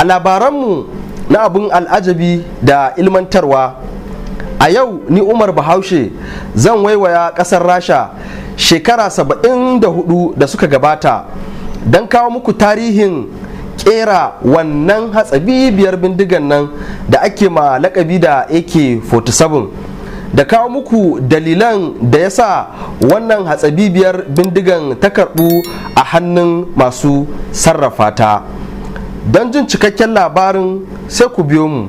A labaranmu na abin al'ajabi da ilmantarwa a yau, ni Umar Bahaushe zan waiwaya kasar Rasha shekara 74 da suka gabata don kawo muku tarihin kera wannan hatsabibiyar bindigan nan da ake ma lakabi da AK-47, da kawo muku dalilan da ya sa wannan hatsabibiyar bindigan ta karbu a hannun masu sarrafa ta. Don jin cikakken labarin, sai ku biyo mu.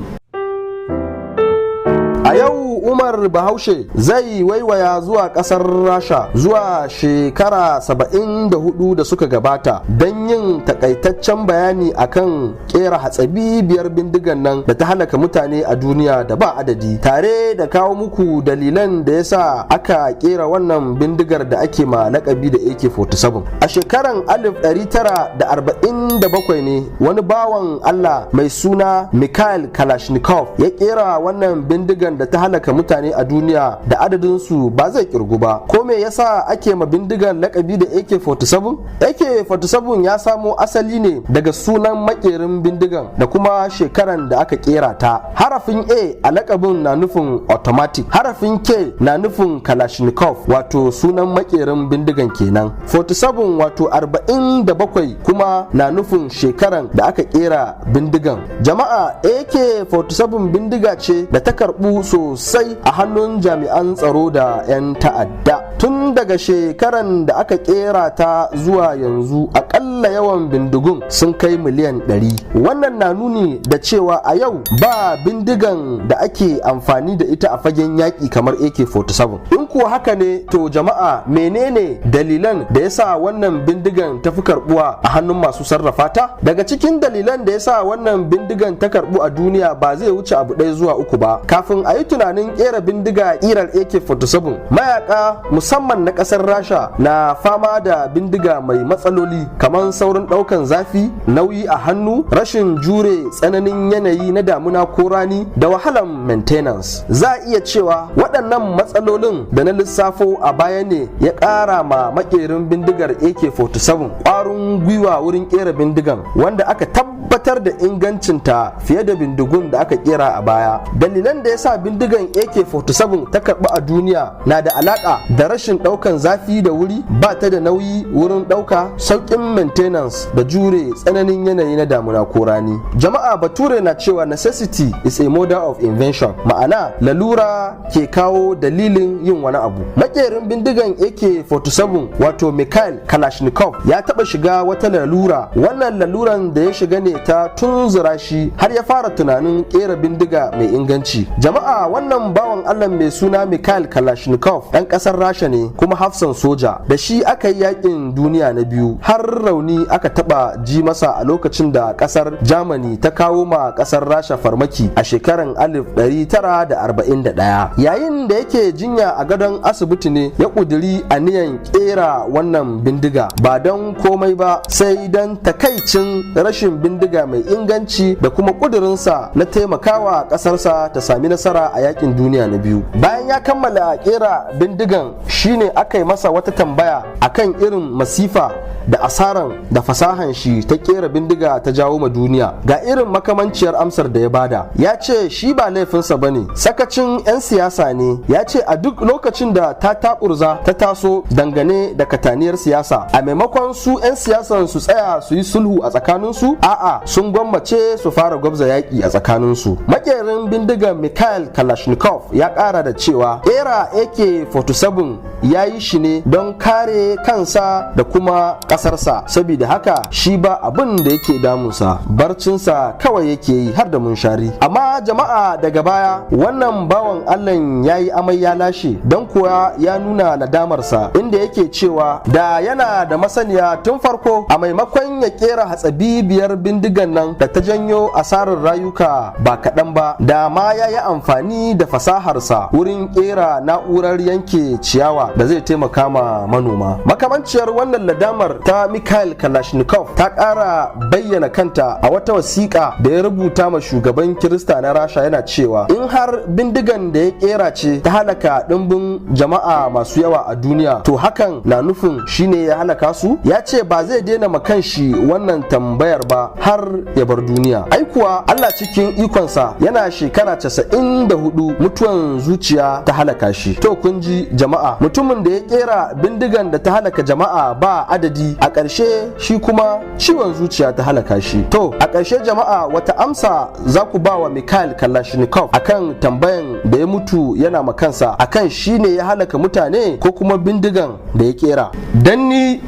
A yau Umar Bahaushe zai waiwaya zuwa kasar Rasha zuwa shekara 74 da suka gabata don yin takaitaccen bayani akan kera hatsabibiyar bindigan nan da ta halaka mutane a duniya da ba adadi, tare da kawo muku dalilan da ya sa aka kera wannan bindigar da ake ma lakabi da AK-47. A shekaran 1947 ne wani bawan Allah mai suna Mikhail Kalashnikov ya kera wannan bindigan da ta halaka mutane a duniya da adadinsu ba zai kirgu ba. Ko me yasa ake ma bindigan lakabi da AK-47? AK-47 ya samo asali ne daga sunan makerin bindigan da kuma shekaran da aka kera ta. Harafin A a lakabin na nufin automatic, harafin K na nufin Kalashnikov, wato sunan makerin bindigan kenan. 47 wato 47 kuma na nufin shekaran da aka kera bindigan. Jama'a, AK-47 bindiga ce da ta karbu sosai a hannun jami'an tsaro da 'yan ta'adda. Tun daga shekaran da aka kera ta zuwa yanzu, akalla yawan bindigun sun kai miliyan 100. Wannan na nuni da cewa a yau ba bindigan da ake amfani da ita a fagen yaƙi kamar AK-47. In kuwa haka ne, to jama'a, menene dalilan da yasa wannan bindigan ta fi karbuwa a hannun masu sarrafa ta? Daga cikin dalilan da yasa wannan bindigan ta karbu a duniya ba zai wuce abu ɗaya zuwa uku ba. Kafin a yi tunanin kera bindiga kirar AK-47, mayaka musamman na ƙasar Rasha na fama da bindiga mai matsaloli kamar saurin ɗaukan zafi, nauyi a hannu, rashin jure tsananin yanayi na damuna ko rani, da wahalan maintenance. Za a iya cewa waɗannan matsalolin da na lissafo a baya ne ya ƙara ma makerin bindigar AK-47 ƙwarin gwiwa wurin ƙera bindigan, wanda aka tabbatar da ingancinta fiye da bindigun da aka kera a baya. Dalilan da ya sa bindigan AK-47 ta karɓi a duniya na da alaƙa da rashin ɗaukan zafi da wuri, ba ta da nauyi wurin ɗauka, sauƙin maintenance, da jure tsananin yanayi na damuna ko rani. Jama'a, Bature na cewa "Necessity is a mother of invention", ma'ana lalura ke kawo dalilin yin wani abu. Makerin bindigan AK-47, wato Mikhail Kalashnikov, ya taɓa shiga wata lalura. Wannan laluran da ya shiga ne ta tunzura shi har ya fara tunanin kera bindiga mai inganci. Jama'a, wannan bawan Allah mai suna Mikhail Kalashnikov ɗan ƙasar Rasha ne kuma hafsan soja. Da shi aka yi yakin duniya na biyu, har rauni aka taɓa ji masa a lokacin da ƙasar Germany ta kawo ma ƙasar Rasha farmaki a shekaran 1941. Yayin da yake jinya a gadon asibiti ne ya ƙudiri aniyan kera wannan bindiga, ba don komai ba sai don takaicin rashin bindiga mai inganci da kuma ƙudurinsa na taimakawa ƙasarsa ta sami nasara a yakin duniya na biyu. Bayan ya kammala kera bindigan shine aka yi masa wata tambaya akan irin masifa da asaran da fasahan shi ta kera bindiga ta jawo ma duniya. Ga irin makamanciyar amsar da ya bada. Ya ce shi ba laifinsa bane, sakacin 'yan siyasa ne. Ya ce a duk lokacin da ta taɓurza ta taso dangane da kataniyar siyasa, a maimakon su 'yan siyasan su tsaya su yi sulhu a tsakaninsu, a'a, sun gwammace su fara gwabza yaƙi a tsakaninsu. Makerin bindigar Mikhail Kalashnikov ya ƙara da cewa kera AK-47 ya yi shi ne don kare kansa da kuma ƙasarsa, saboda haka shi ba abin da yake damunsa, barcinsa kawai yake yi har da munshari. Amma jama'a, daga baya wannan bawan Allah ya yi amai ya lashe, don kuwa ya nuna nadamarsa, inda yake cewa da yana da masaniya tun farko, a maimakon ya kera hatsabibiyar bindigan nan da ta janyo asarar rayuka ba kaɗan ba. ba, da ma ya yi amfani da fasaharsa wurin kera na'urar yanke ciyawa da zai taimaka ma manoma. Makamanciyar wannan ladamar ta Mikhail Kalashnikov ta ƙara bayyana kanta a wata wasiƙa da ya rubuta ma shugaban Kirista na Rasha, yana cewa in har bindigan da ya kera ce ta halaka ɗimbin jama'a masu yawa a duniya, to hakan na nufin shine ya halaka su. Ya ce ba zai daina ma kanshi wannan tambayar ba har ya bar duniya. Ai kuwa Allah cikin ikonsa, yana shekara 94 mutuwan zuciya ta halaka shi. To kun ji jama'a, mutumin da ya kera bindigan da ta halaka jama'a ba adadi, a ƙarshe shi kuma ciwon zuciya ta halaka shi. To a ƙarshe jama'a, wata amsa za ku ba wa Mikhail Kalashnikov akan tambayan da ya mutu yana ma kansa akan shi ne ya halaka mutane ko kuma bindigan da ya kera? Dan ni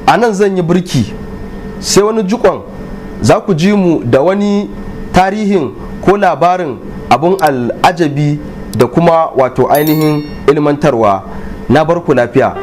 a nan zan yi birki, sai wani jikon za ku ji mu da wani tarihin ko labarin abun al'ajabi da kuma wato ainihin ilmantarwa. Na barku lafiya.